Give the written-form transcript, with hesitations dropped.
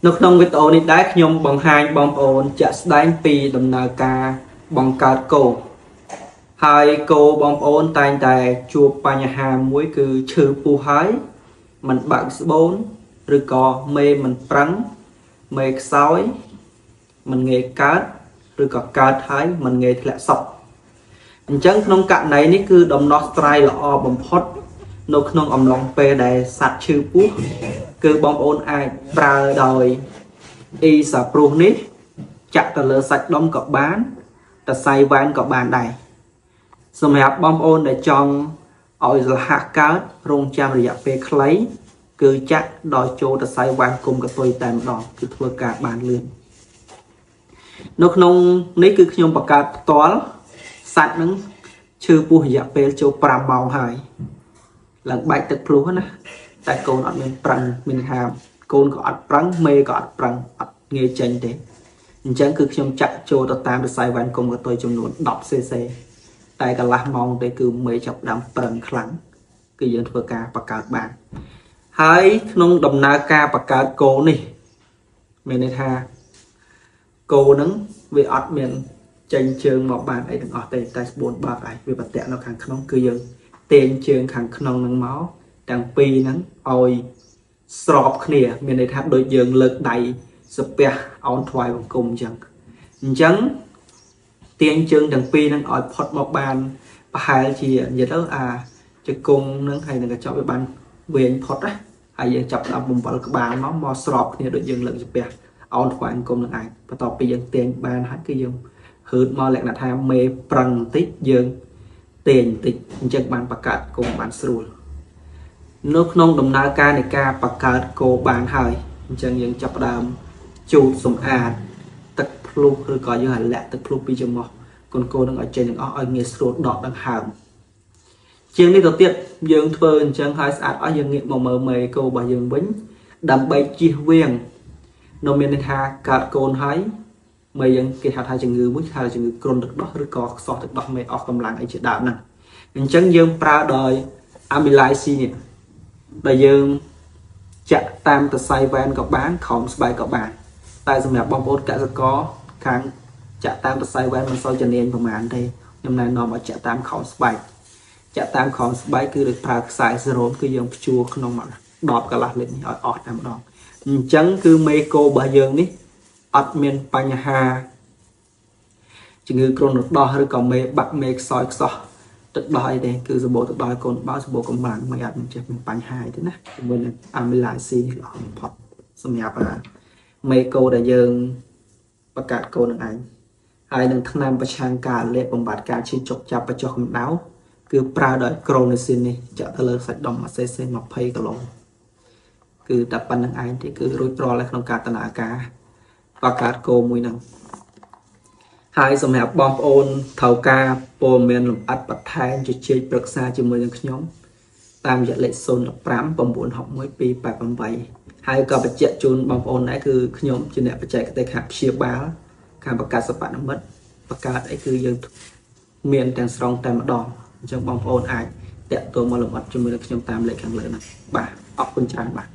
នៅក្នុងវីដេអូនេះដែរខ្ញុំបង្ហាញបងប្អូនជាក់ស្ដែងពីដំណើរការបង្កើតគោហើយគោបងប្អូនតែងតែជួបបញ្ហាមួយគឺឈឺពោះហើយមិនបើកស្បូនឬក៏មេមិនប្រឹងមេខ្សោយមិនងាយកើតឬក៏កើតហើយមិនងាយធ្លាក់សក់អញ្ចឹងក្នុងករណីនេះគឺដំណោះស្រាយល្អបំផុតនៅក្នុងអំឡុងពេលដែលសត្វឈឺពោះគឺបងប្អូនអាចប្រើដោយអ៊ីសាព្រុសនេះចាក់ទៅលើសាច់ដុំក៏បានតសៃវ៉ែនក៏បានដែរសម្រាប់បងប្អូនដែលចង់ឲ្យរហ័សកើតរងចាំរយៈពេលខ្លីគឺចាក់ដោយចូលតសៃវ៉ែនគុំកតុយតែម្ដងគឺធ្វើការបានលឿននៅក្នុងនេះគឺខ្ញុំបង្កើតផ្ទាល់សត្វនឹងឈឺពោះរយៈពេលចូល5ម៉ោងហើយឡើងបែកទឹកភ្លោះណាតែកូនអត់មានប្រឹងមានថាកូនក៏អត់ប្រឹងមេក៏អត់ប្រឹងអត់ងាយចេញទេអញ្ចឹងគឺខ្ញុំចាក់ចូលទៅតាមរសៃវ៉ែនគុំកតុយចំនួន10 cc តែកន្លះម៉ោងទេគឺមេចាប់ដើមប្រឹងខ្លាំងគឺយើងធ្វើការបង្កើតបានហើយក្នុងដំណើរការបង្កើតគោនេះមានន័យថាគោនឹងវាអត់មានចេញជើងមកបានអីទាំងអស់ទេតែស្បួនបើកហើយវាប្រតាក់នៅខាងក្នុងគឺយើងទាញជើងខាងក្នុងនឹងមកទាំងពីរហ្នឹងឲ្យស្របគ្នាមានន័យថាដូចយើងលើកដៃស្ពះអោនថ្វាយបង្គំអញ្ចឹងទាញជើងទាំងពីរហ្នឹងឲ្យផុតមកបានប្រហែលជានិយាយទៅអាជង្គង់ហ្នឹងហើយនឹងកញ្ចក់វាបានវែងផុតណាហើយយើងចាប់ដល់បំបល់ក្បាលមកស្របគ្នាដូចយើងលើកស្ពះអោនថ្វាយបង្គំនឹងឯងបន្ទាប់ពីយើងទាញបានហើយគឺយើងហឺតមកលក្ខណៈថាមេប្រឹងបន្តិចយើងទាញបន្តិចអញ្ចឹងបានបង្កើតគោបានស្រួលនៅក្នុងដំណើរការនៃការបង្កើតគោបានហើយអញ្ចឹងយើងចាប់ផ្ដើមជូតសម្អាតទឹកភ្លុះឬក៏យើងឲ្យលាក់ទឹកភ្លុះពីច្រមុះកូនគោនឹងឲ្យចេញទាំងអស់ឲ្យងាយស្រួលដកដង្ហើមជាងនេះទៅទៀតយើងធ្វើអញ្ចឹងហើយស្អាតអស់យើងងាកមកមើលមេគោរបស់យើងវិញដើម្បីជៀសវាងនៅមានន័យថាកើតកូនហើយមេយើងគេហៅថាជំងឺមួយហៅជំងឺគ្រុនទឹកដោះឬក៏ខ្សោះទឹកដោះមេអស់កម្លាំងអីជាដើមហ្នឹងអញ្ចឹងយើងប្រើដោយអាមីឡៃស៊ីនេះដែលយើងចាក់តាមតសៃវ៉ែនក៏បានក្រោមស្បែកក៏បានតែសម្រាប់បងប្អូនកសិករខាងចាក់តាមតសៃវ៉ែនមិនសូវជំនាញប្រហែលទេខ្ញុំណែនាំឲ្យចាក់តាមក្រោមស្បែកចាក់តាមក្រោមស្បែកគឺដោយប្រើខ្សែសេរ៉ូមគឺយើងព្យួរក្នុង10កន្លះលីត្រនេះឲ្យអស់តែម្ដងអញ្ចឹងគឺមេគោរបស់យើងនេះអត់មានបញ្ហាជំងឺគ្រុនរដោះឬក៏មេបាក់មេខ្សោយខ្សោះទឹកដោះអីទេគឺសម្បូរទឹកដោះឲ្យកូនបើសម្បូរកម្លាំងមិនអត់មានចេះមានបញ្ហាអីទេណាជាមួយនឹងអាមីឡៃស៊ីនេះល្អបំផុតសម្រាប់មេគោដែលយើងបង្កើតគោនឹងឯងហើយនឹងថ្នាំប្រឆាំងការលាកបំបត្តិការឈឺចុកចាប់បញ្ចុះកម្ដៅគឺប្រើដោយក្រូនេស៊ីននេះចាក់ទៅលើសាច់ដុំ1 cc 20គីឡូគឺតែប៉ុណ្្នឹងឯងទេគឺរួចរាល់ក្នុងការដំណើរការបង្កើតគោមួយហ្នឹងហើយសម្រាប់បងប្អូនត្រូវការព័ត៌មានលម្អិតបន្ថែមជជែកប្រឹក្សាជាមួយនឹងខ្ញុំតាមរយៈលេខ015 961 288ហើយក៏បញ្ជាក់ជូនបងប្អូនដែរគឺខ្ញុំជាអ្នកបច្ចេកទេសខាងព្យាបាលខាងបង្កើតសិប្បនិម្មិតបង្កើតអីគឺយើងមានទាំងស្រុងតែម្ដងអញ្ចឹងបងប្អូនអាចតាក់ទងមកលម្អិតជាមួយនឹងខ្ញុំតាមលេខខាងលើហ្នឹងបាទអរគុណច្រើនបាទ